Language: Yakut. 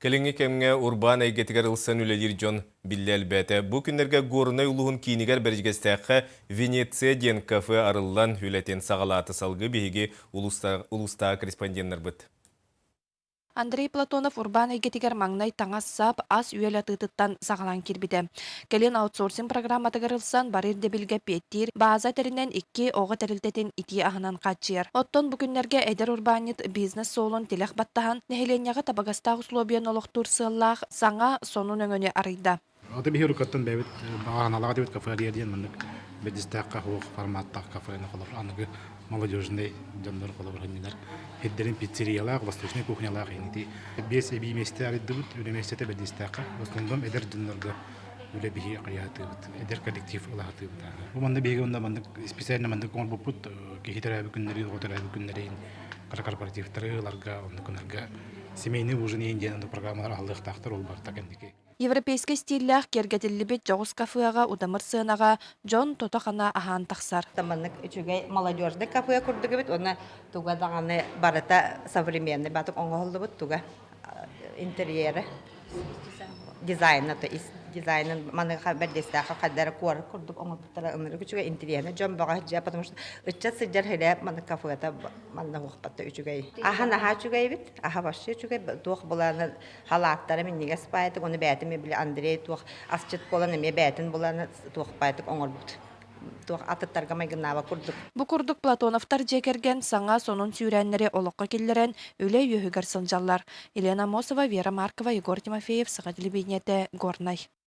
Кэлиҥҥи кэмҥэ урбаан эйгэтигэр ылсан үлэлиир дьон биллэ элбээтэ. Бу күннэргэ Горнай улууһун киинигэр Бэрдьигэстээххэ Венеция диэн кафе арыллан үлэтин саҕалаата. Салгыы биһиги улуустааҕы корреспонденнарбыт. Андрей Платонов урбаан эйгэтигэр маҥнай таҥас-сап, ас-үөл атыытыттан саҕалаан киирбитэ. Кэлин аутсорсинг программатыгар ылсан бары ирдэбилгэ эппиэттиир бааза тэринэн икки оҕо тэрилтэтин итии аһынан хааччыйар. Оттон бу күннэргэ эдэр урбаанньыт бизнес суолун тилэх баттаһан, нэһилиэнньэҕэ табыгастаах условияны олохтуур сыаллаах саҥа, сонун өҥөнү арыйда. Аты биһи уруккаттан бэйэбит баҕаналаах диэбит кафе диэн маннык бэдистээх кафе форматтаах кафены холобур аныгы молодежный дьоннор холобур ханньынар сирдэрин пиццериялаах, восточный кухнялаах инити биэс эбии миэстэ арыйдыбыт, үлэ миэстэтэ бэдистээх в основном эдэр дьоннорго үлэ биһи хайаатыыбыт, эдэр коллектив ылаһатыыбыт. Бу манна биһиги онно маннык специально маннык оҥорбуппут киһи төрөөбүт күннэрин, оҕо төрөөбүт күннэрин корпоративтары ыларга, оннук гынарга семейный ужин диэн программалар аһыллыахтаахтар ол барыта кэнники. Европейскай стиллээх киэргэтиллибит дьоҕус кафеҕа удамыр сыанаҕа дьон тото-хана аһаан тахсар. Маннык үчүгэй молодежный кафе курдук эбит уонна туга даҕаны барыта современный батык оҥоһуллубут туга интерьерэ дизайна то ис дизайнын маныаха бэрдиэстээххэ хайдара куорат курдук оҥорбуттара ынырык үчүгэй интерьерэ дьон бөҕө сылдьар потому что ыччат сылдьар сирэ маннык кафета манна уохпатта үчүгэй аһа наһаа үчүгэй эбит аһа вообще үчүгэй туох булааны халааттара минньигэс баайытык ону бэйэтин били Андрей туох асчыт буолан эмиэ бэйэтин булан туох баайытык оҥорбут туох атыттарга майгыннаабат курдук. Бу курдук Платоновтар дьиэ кэргэн саҥа сонун сүүрээннэри олоххо киллэрэн үлэ үөһүгэр сылдьаллар. Елена Аммосова, Вера Маркова, Егор Тимофеев, Саха телевидениетэ, Горнай.